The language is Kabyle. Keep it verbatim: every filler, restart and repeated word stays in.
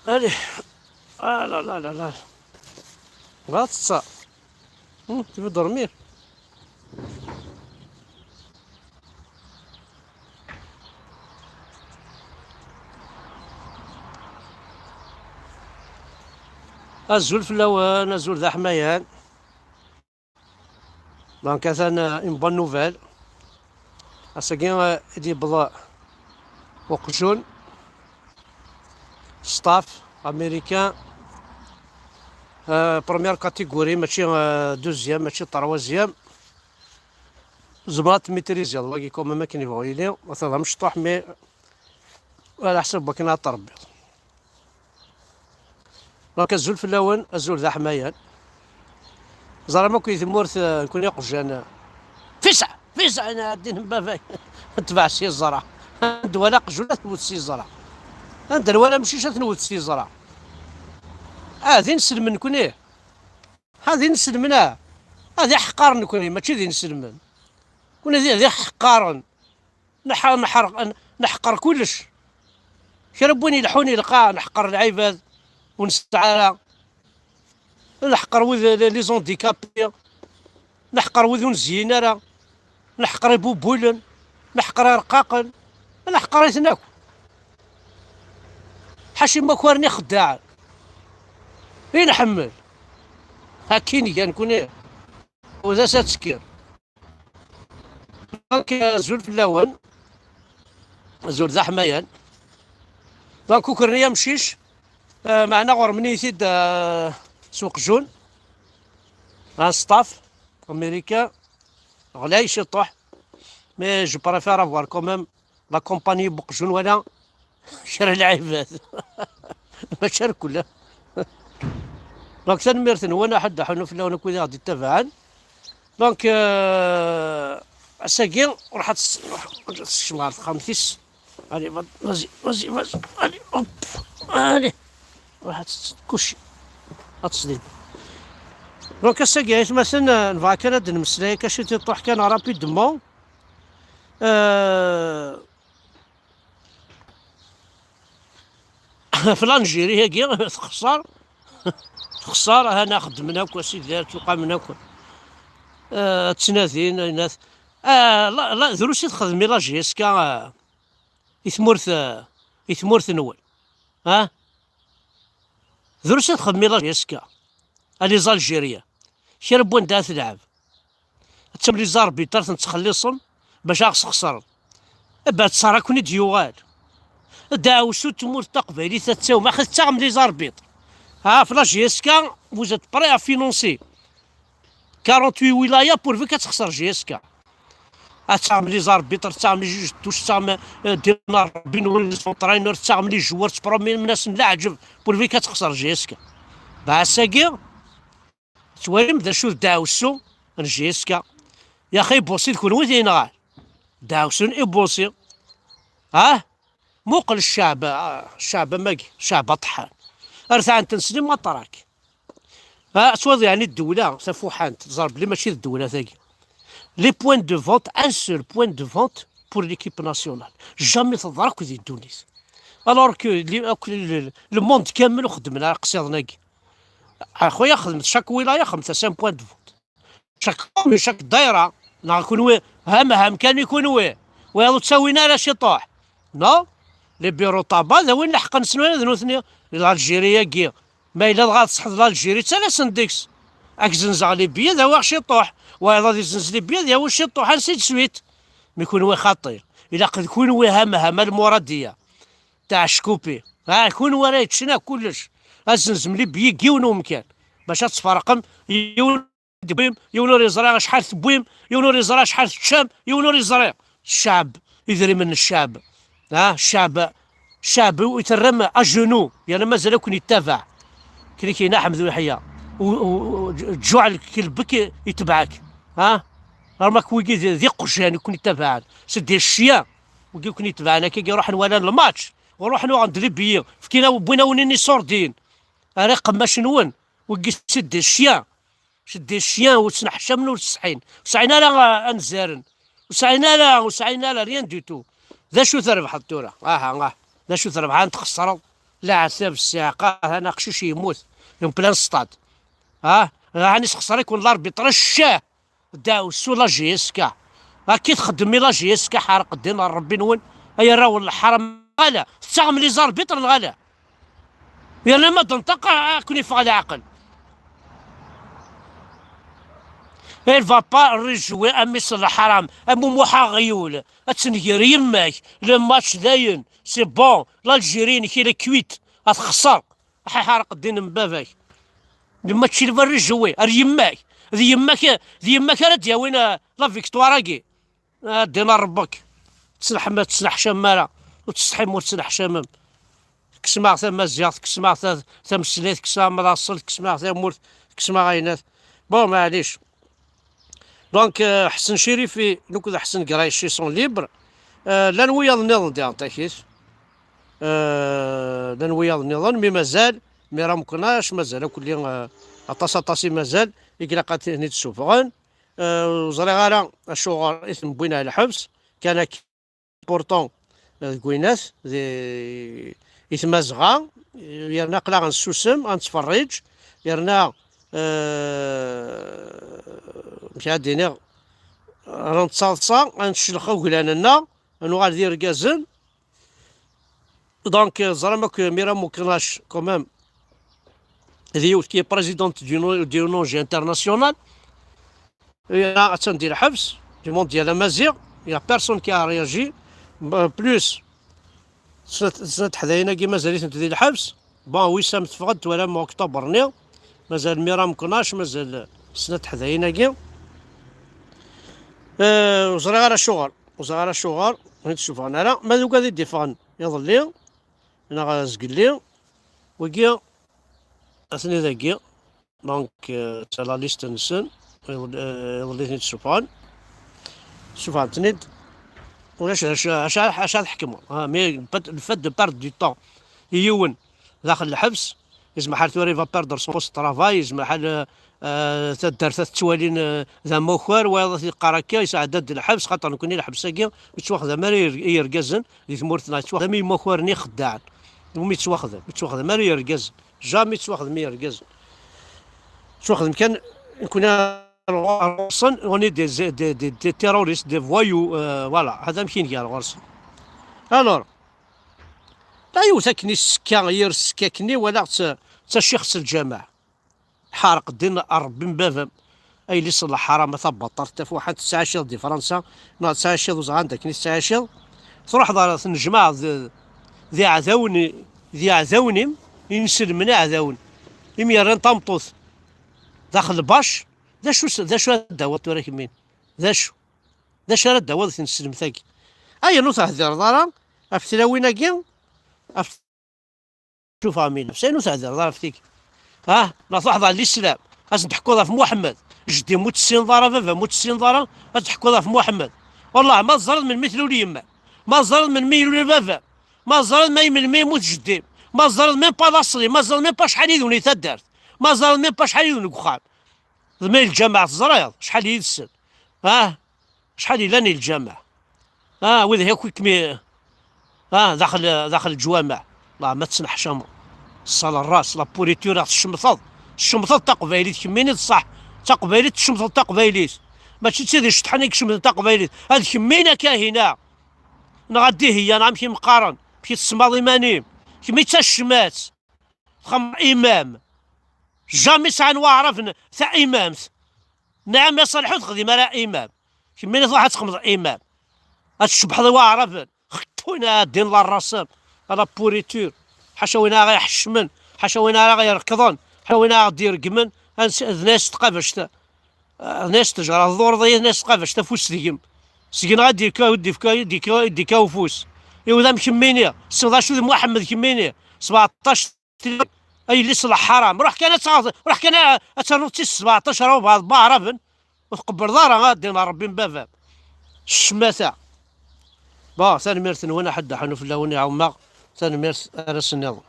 Allez. Ah là là là là. Va ça. Hmm, tu veux dormir? Azul fell-awen, azul d aḥmayan. Donc, atan, euh, une bonne nouvelle. Ass-agi, euh, i d-yewweḍ, euh, uqjun, staff américain, euh, première catégorie, mačči, euh, deuxième, mačči troisième. Zemreɣ ad t-maîtriser, wagi quand même akken yebɣu yili, ata d amecṭuḥ, mais ala ḥsab wakken ad t-tṛebbiḍ. Donc, azul fell-awen, azul d aḥmayan. Ẓram akk di tmurt, eh, nekkni iqjan. Fisa! Fisa! Ina din n baba-k. Tbeɛ s yeẓra. Anda wala aqjun, ad t-nwet s yeẓra. Anda nwala amcic, ad t-nwet s yeẓra. Ah, d inselmen nekkni. Ha, d inselmen, ah. Ah, d iḥeqqaren nekkni, mačči d inselmen. Nekkni d, d iḥeqqaren. Neḥ-, neḥreq-, neḥqer kullec. Kra n win ileḥḥun i lqaɛ, neḥqer lɛibad, ur nesɛi ara. Neḥqer wid, les, les handicapés, neḥqer wid ur nezyin ara, neḥqer ibubulen, neḥqer irqaqen, neḥqer-iten akk. Ḥaci ma ukren ixeddaɛen i nḥemmel. Akkin gan kuni. U d ass ad tekker. Donc, azul fell-awen. Azul d aḥmayan. Donc, ukren-iyi amcic. Euh, meɛna ɣur-mniyit-id, euh, s uqjun. Un staff américain. Ɣlay ciṭuḥ. Mais je préfère avoir quand même la compagnie n uqjun wala kra n lɛibad. Mačči ar kul. Donc, tanemmirt-nwen, aḥed aḥunu fell-awen akk wid i ɣ-d-ittabaɛen. Donc, euh, ass-agi, ruḥ ad tes-, ruḥ ad tsekcem ɣer texxamt-is. Allez, va-, vas-y, vas-y, vas-y. Allez, hop. Allez. Ruḥ ad tes-, kuci. Ad tesdid. Donc, ass-agi, aytmaten, euh, nebɣa kan ad d-nemmeslay akka ciṭuḥ kan rapidement. Euh, Ɣef l'Algérie-agi, texṣer. Texṣer, hana xeddmen akk, a sidi, tuqamen akk. Ah, ttnadin, inat. Ah, la, la, drus i texdem i la J S K, ah, i tmurt, ah, i tmurt-nwen. Ah? Drus i texdem i la J S K. A les Algériens. Kra n wanda ad telɛeb. Ad tawim les arbitres, ad ten-tettxelliṣem bac ad ɣ-sxeṣren. Abad ṣṣara-ken-id yuɣal. Deɛwessu n tmurt taqbaylit ad tawim, axi tettaɣem les arbitres. Ah, ɣef la J S K, vous êtes prêts à financer quarante-huit wilayas pourvu ad texṣer J S K. Ad taɣem les arbitres, ad taɣem les juges de touche, ad taɣem, euh, des entraîneurs, ad taɣem les joueurs, tettpromenem-asen leɛǧeb, pourvu ad texṣer J S K. Bah, ass-agi, tettwalim d acu d ddeɛwessu n J S K. Yaxi ibuṣi d kunwi d yenɣan. Ddeɛwessu n ibuṣi. Ah? Muqel cceɛb, ah, cceɛb amagi, cceɛb aṭeḥḥan. Ar tɛent n Slim Maṭrak. Ah, ad twaḍ yeɛni ddewla tafuḥant, ẓer belli mačči d ddewla tagi. Les points de vente, un seul point de vente pour l'équipe nationale. Jamais teḍra akk di ddunit. Alors que li-, akk le, le, le monde kamel ur xeddmen ara aqsiḍen-agi. A xuya, xedmet chaque wilaya, xedmet-as un point de vente. Chaque commune, chaque daïra, neɣ kunwi, ham, ham kan i kunwi. Wayeḍ ur ttawin ara ciṭuḥ. Non? Les bureaux tabac, d awin leḥq-nsen ula d nutni. L'Algérie-agi, ma yella dɣa teṣḥeḍ l'Algérie, ttalasen deg-s. Ad k-zenzeɣ Libye, ad awiɣ ciṭuḥ. Wayeḍ ad izenz Libye, ad yawi ciṭuḥ, ainsi de suite. Mi kunwi xaṭi. Ilaq d kunwi, ham, ham, a lmuradiya. Taɛeckupi. Ah, kunwi ara yeččen akk kullec. Ad zenzem Libye deg yiwen umkan. Bac ad tferqem, yiwen tewwim, yiwen ur yeẓri acḥal tewwim, yiwen ur yeẓri acḥal teččam, yiwen ur yeẓri. Ccɛeb, idrimen n ccɛeb. Ah, ccɛeb, ccɛeb i terram à genoux, yerna mazal ad ken-yettabaɛ. Klik-ina Ḥmed Uḥya. U, u, u, ǧǧuɛ lkelbek yetbeɛk. Ah? Rmak wigi d, d iqjan i ken-yettabaɛen. C'est des chiens. Wigi i ken-yettabaɛen, akkagi ruḥen walan le match. Ruḥen uɣen-d les billets. Fkin-awen, wwin-awen-in iṣurdiyen. Ara iqemmacen-nwen. Wigi c'est des chiens. C'est des chiens, ur ttneḥcamen, ur ttsetḥin. Ur sɛin ara, ah, anzaren. Ur sɛin ara, ur sɛin ara rien du tout. D acu trebḥeḍ tura? Aha, ah. D acu trebḥeḍ? Ad txeṣreḍ. Leɛtab, ssiɛqa, atan aqcic yemmut. En plein stade. Ha? Ɛni sexṣer-iken l'arbitre? Ccah! Ddaɛwessu la J S K. Akka i txeddem i la J S K, ḥareq ddin n Ṛebbi-nwen, ay arraw n leḥram, neɣ ala? Tettaɣem les arbitres neɣ ala? Yerna ma d-nṭaq, a-, ad ken-iffeɣ leɛqel. Il va pas rejouer, a mmi-s n leḥram, a Mumuḥ aɣyul, ad tenger yemma-k, le match dayen, c'est bon, l'Algérie-inek il est cuite, ad texṣer. Ḥaḥareq ddin n baba-k. Mačči d berriǧ wi, ar yemma-k. D yemma-k, d yemma-k ara d-yawin, eh, la victoire-agi. Ah, ddin a Ṛebbi-k. Tesneḥma-, tesneḥcamem ara. Ur tsetḥim, ur tettneḥcamem. Kkes-aɣ tamaziɣt, kkes-aɣ ta-, tameslayt, kkes-aɣ amraṣel, kkes-aɣ tamurt, kkes-aɣ ayennat. Bon, maɛlic. Donc, euh, Ḥsen Cirifi, nekk d Ḥsen Grayci sont libres. Euh, llan wiyaḍ nniḍen diɣen takit. Euh, llan wiyaḍ nniḍen, mi mazal, Mira Meknac, mazal akk-, euh, aṭas, aṭas i mazal, i ilaq ad ten-id-ssufɣen. Euh, ur ẓriɣ ara acuɣer i ten-wwin ar lḥebs, kan akka important, euh, deg winat, di, i tmazɣa, yerna aql-aɣ nessusem, ad nettferriǧ, yerna, euh, amek ad d-iniɣ, ara nettaḍsa, ad nclex uglan-nneɣ, ad nuɣal d irgazen. Donc, euh, ẓram akk Mira Meknac, quand même, d yiwet qui est présidente d'une, d'une O N G internationale. Yerna attan di lḥebs, du Mondial Amaziɣ, il y a personne qui a réagi. Euh, plus, snat, snat teḥdayin-agi mazal-itent di lḥebs. Bon, Wissam teffeɣ-d, twalam octobre-nni. Mazal Mira Meknac, mazal snat teḥdayin-agi. Euh, ur ẓriɣ ara acuɣer. Ur ẓriɣ ara acuɣer ur ten-id-ssufɣen ara. Ma d ugad i d-iffɣen iḍelli, neɣ zgelli, wigi, atni dagi. Donc, euh, c'est la liste-nsen. Iḍelli, euh, iḍelli i ten-id-ssufɣen. Ssufɣen-ten-id. Ulac acu, acu, acu ad ḥekmeḍ. Ah, mais le fait, le fait de perdre du temps i yiwen daxel lḥebs, yezmer ḥal tura il va perdre son poste de travail, yezmer ḥal, euh, euh, taddart ad t-ttwalin, euh, d amakar, wayeḍ ad t-yeqqar akka, yesɛedda-d lḥebs, xaṭer nekkni lḥebs-agi ur yettwaxdam ara i, i yergazen di tmurt-nneɣ, yettwaxdam i imakaren ixeddaɛen. Umi yettwaxdam, ur yettwaxdam ara i yergazen. Jamais yettwaxdam i yergazen. Yettwaxdam kan, nekkni ar ɣur-sen, on est des, des, des, des terroristes, des voyous, euh, voilà, hada amek i nga ar ɣur-sen. Alors, la yiwet akken i s-tekka, yir s-tekka akken i walaɣ d ta-, d tacixt s lǧameɛ. Ḥareq ddin n Ṛebbi n baba-m. A yelli-s n leḥram, a tabaṭart tafuḥant, tettɛaciḍ di Fransa, neɣ tettɛaciḍ ur ẓriɣ anda akken i tettɛaciḍ. Truḥeḍ ɣer tnejmaɛeḍ d, d iɛdawen, d iɛdawen-im, inselmen iɛdawen. Imi rran tameṭṭut daxel bac, d acu s-, d acu ara d-tawiḍ tura kemmin? D acu? D acu ara d-tawiḍ i tneslem tagi? Ayen ur tehdireḍ ara ɣef tlawin-agi, ɣef tufɣa mi nefs, ayen ur tehdireḍ ara ɣef tigi. Ha? Ma truḥeḍ ɣer lislam, ad sen-teḥkuḍ ɣef Muḥemmed. Jeddi-m ur tessineḍ ara, baba-m ur tessineḍ ara, ad teḥkuḍ ɣef Muḥemmed. Wallah, ma teẓriḍ melmi tlul yemma-m, ma teẓriḍ melmi ilul baba-m, ma teẓriḍ ma melmi yemmut jeddi-m, ma teẓriḍ même pas laṣel-im, ma teẓriḍ même pas acḥal yid-wen i taddart, ma teẓriḍ même pas acḥal yid-wen deg uxxam. D ma i lǧameɛ teẓriḍ acḥal yid-sen. Ah? Acḥal yellan i lǧameɛ? Ah, wid akk i kem-i-, ah, daxel, daxel leǧwameɛ. Allah, ma tettneḥcameḍ. Ṣṣal ras, la pourriture, ad tcemteḍ. Tcemteḍ taqbaylit, kemmini d ṣṣeḥ. Taqbaylit, tcemteḍ taqbaylit. Mačči d tid iceṭḥen i icemten taqbaylit. Ad kemmini akka hina. Neɣ ad dihiyya, neɣ amek i m-qqaren. Amek i tsemmaḍ iman-im? Kemm i d tacmat. Txemmeḍ imam. Jamais sɛan waɛraben taimamt. Nɛam ya Ṣaliḥ, ur texdim ara imam. Kemmini truḥ ad txemmeḍ imam. Ad tcebḥeḍ i waɛraben. Xeṭṭun a ddin la rasen. A la pourriture. Ḥaca win ara ɣ-iḥeccmen. Ḥaca win ara ɣ-irekḍen. Ḥaca win ara ɣ-d-iregmen. Ad nes-, ad nas tqabact. Ad nas tejra tḍureḍ-iyi, ad nas tqabact afus deg-m. Seg-neɣ ad d-yekka, ad d-yefka, ad d-yekka, ad d-yekka ufus. Iwdam kemmini. Tessneḍ acu d Muḥemmed kemmini. Sbeɛṭac A yelli-s n leḥram, ruḥ kan ad taɣeḍ, ruḥ kan a-, ad ternuḍ tis sbeɛṭac ara ubeɛḍ n waɛraben, ur tqebbleḍ ara, a ddin n Ṛebbi n baba-m. Ccmata. Bon, tanemmirt-nwen, aḥeddaḥ anu fell-awen iɛummeɣ, tanemmirt, ar ass nniḍen.